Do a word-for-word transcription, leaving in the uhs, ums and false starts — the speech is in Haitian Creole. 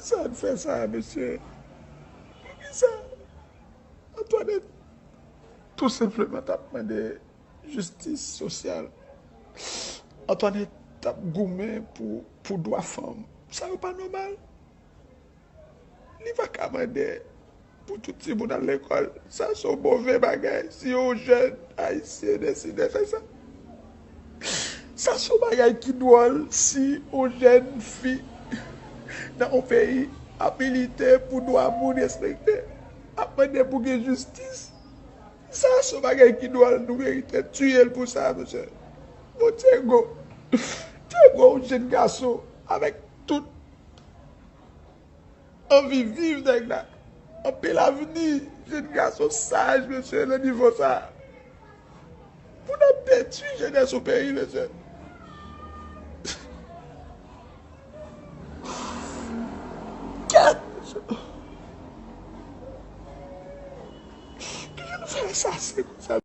Sa n fè sa, mesye? Poukisa? Antoinette tou senpleman t ap mande jistis sosyal. Antoinette t ap goumen pou, pou dwa fanm. Sa yo pa nòmal. Li pa ka mande pou tout timoun al lekòl. Sa se yon move bagay si yon jèn ayisyen deside fè sa. Sa se yon bagay ki dwòl si yon jèn fi nan yon peyi ap milite pou dwa moun respekte, ap mande pou gen jistis. Sa se yon bagay ki dwòl, nou merite tiye l pou sa, mesye. Bon, Diego, Diego, yon jèn gason avèk tout anvi viv nèg la. Anpil avni, jèn gason saj, mesye, nan nivo sa. Pou n ap detwi jenès yon peyi, mesye. Kèt, mesye. Ki jan nou fè asase konsa?